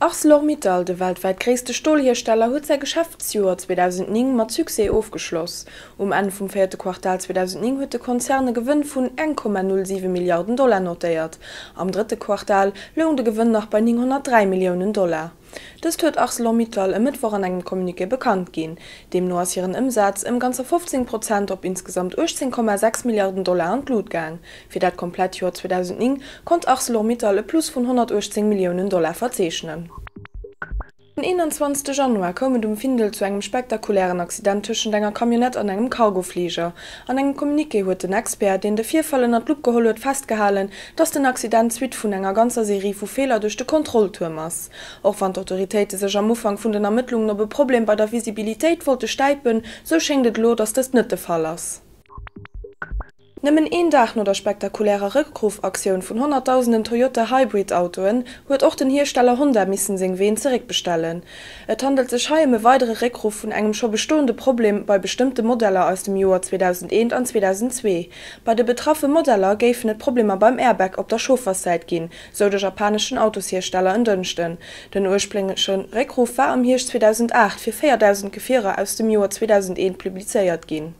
Arcelor-Mittal, de weltwäit gréisste Stolhiersteller, huet säi Geschäftsjoer 2009 mat Succès ofgeschloss. Um Enn vum véierte Quartal 2009 huet de Konzern e Gewënn vun 1,07 Milliarden Dollar notéiert. Am drëtte Quartal loung de Gewënn nach bei 903 Milliounen Dollar. Dëst huet Arcelor-Mittal e Mëttwoch an engem Communiqué bekannt ginn. Deemno ass hiren Ëmsaz ëm ganzer 15 Prozent op insgesamt 18,6 Milliarden Dollar an d'Lut gaang. Fir dat komplett Joer 2009 konnt Arcelor-Mittal e Plus vun 118 Milliounen Dollar verzeechnen. Den 21 Januar koum et um Findel zu engem spektakulären Accident tëschent enger Camionnette an engem Cargofliger. An engem Communiqué huet den Expert, deen de Virfall ënner d'Lupp geholl huet, festgehalen, datt den Accident d'Suite vun enger ganzer Serie vu Feeler duerch de Kontrolltuerm ass. Och wann d'Autoritéite sech am Ufank vun den Ermëttlungen op e Problem bei der Visibilitéit wollte stäipen, sou schéngt et elo, datt dëst net de Fall ass. Nëmmen een Dag no der spektakulärer Rëckruffaktioun vun honnertdausenden Toyota Hybrid Autoen huet och den Hiersteller Honda missen seng Ween zeréckbestellen. Et handelt sech hei ëm e weidere Réckruff vun engem scho bestoende Problem bei bestëmmte Modeller aus dem Joer 2001 an 2002. Bei de betraffe Modeller géifen et Problemer beim Airbag op der Chaufferssäit ginn, sou de japaneschen Autoshiersteller en Dënschden. Den urspréngleche Réckruff war am Hierscht 2008 fir 4.000 Gefierer aus dem Joer 2001 publizéiert ginn.